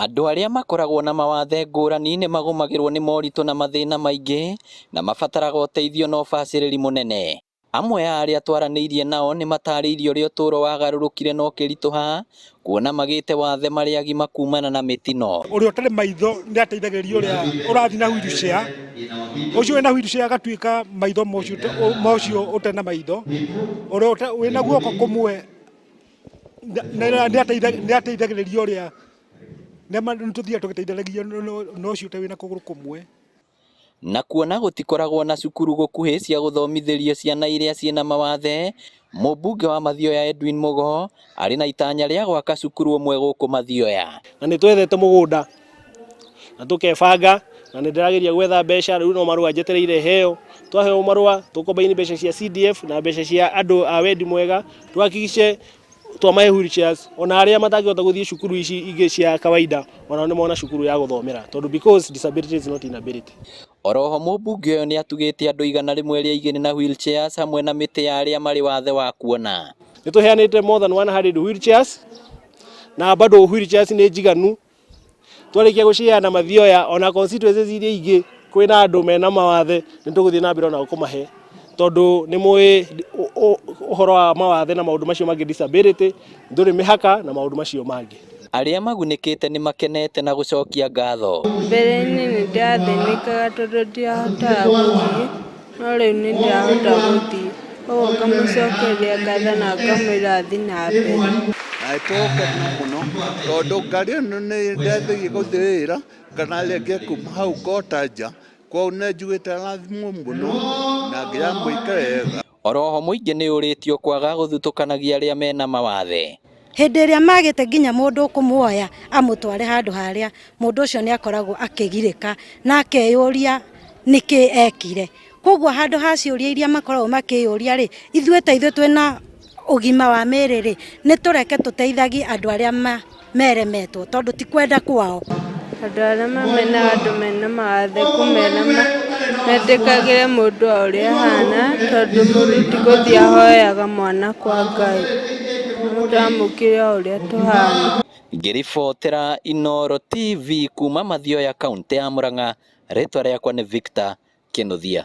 Andũ arĩa makoragwo na mawathe ngũrani nĩ magũmagĩrwo nĩ moritũ na mathĩna maingĩ na mabataraga ũteithio na ũbacĩrĩri mũnene. Amwe a arĩa twaranĩirie nao nĩ matarĩirie ũrĩa ũtũũro wagarũrũkire na ũkĩritũha kuona magĩte wathe marĩ agima kumana na mĩtino. Ũrĩa ũtarĩ maitho nĩ ateithagĩrĩria ũrĩa ũrathiĩ na wheelchair, ũcio wĩna wheelchair agatuĩka maitho ma ũcio ũtarĩ na maitho, ũrĩa wĩna guoko kũmwe nĩ ateithagĩrĩria ũrĩa, nĩ tũthiaga tũgĩteithanagia na ũcio ũtarĩ na kũgũrũ kũmwe. Na kuona gũtikoragwo na cukuru gũkuhĩ cia gũthomithĩrio ciana iria ciĩna mawathe, mũmbunge wa Mathioya Edwin Mugo arĩ na itanya rĩa gwaka cukuru ũmwe gũkũ Mathioya. Na nĩ twethete mũgũnda na tũkebanga na nĩ ndĩrageria gwetha mbeca rĩu no marũa njetereire heo. Twaheo marũa tũkombaini mbeca cia CDF na mbeca cia andũ a wendi mwega tũhakikice twamahe wheelchairs ona arĩa matangĩhota gũthiĩ cukuru ici ingĩ cia kawaida onao nĩ mona cukuru ya gũthomera tondũ because disability is not inability. Oroho mũmbunge ũyũ nĩ atugĩte andũ 120 na wheelchairs hamwe na mĩtĩ ya arĩa marĩ wathe wa kuona. Nĩ tũheanĩte more than 100 wheelchairs na bado wheelchairs nĩ njiganu twarĩkia gũciheana Mathioya ona constituencies iria ingĩ kwĩna andũ mena mawathe nĩ tũgũthiĩ na mbere ona kũmahe tondũ nĩ mũĩ ũhoro wa mawathe na maũndũ macio mangĩ disability ndũrĩ mĩhaka na maũndũ macio mangĩ. Arĩa magunĩkĩte nĩ makenete na gũcokia ngatho. Mbere-inĩ nĩ ndathĩnĩkaga tondũ ndiahotaga gũthiĩ, no rĩu nĩ ndĩrahota gũthiĩ. Koguo ngamũcokeria ngatho na ngamwĩra athiĩ na mbere. Na nĩtũgũkena mũno tondũ ngari ĩno nĩ ĩndeithagia gũthiĩ wĩra kana rĩngĩ kuma hau ngota nja, kwoguo nĩ njiguĩte arathimwo mũno na Ngai amwĩke wega. Oroho mũingĩ nĩ ũrĩtio kwaga gũthutũkanagia arĩa mena mawathe. Hĩndĩ ĩrĩa magĩte nginya mũndũ ũkũmuoya amũtware handũ harĩa, mũndũ ũcio nĩ akoragwo akĩgirĩka na akeyũria nĩkĩ ekire. Koguo handũ ha ciũria iria makoragwo makĩyũria rĩ, ithuĩ ta ithuĩ twĩna ũgima wa mĩĩrĩ rĩ, nĩ tũreke tũteithagie andũ arĩa meremetwo tondũ ti kwenda kwao. Andũ arĩa mamenaga andũ mena mawathe kũmera metĩkagĩre mũndũ o ũrĩa ahana, tondũ mũndũ ti gũthiĩ ahoyaga mwana kwa Ngai, mũndũ amũkĩre o ũrĩa tũhana. Ngĩribotera Inooro TV kuma Mathioya, kaũntĩ ya Murang'a, rĩtwa rĩakwa nĩ Victor Kĩnuthia.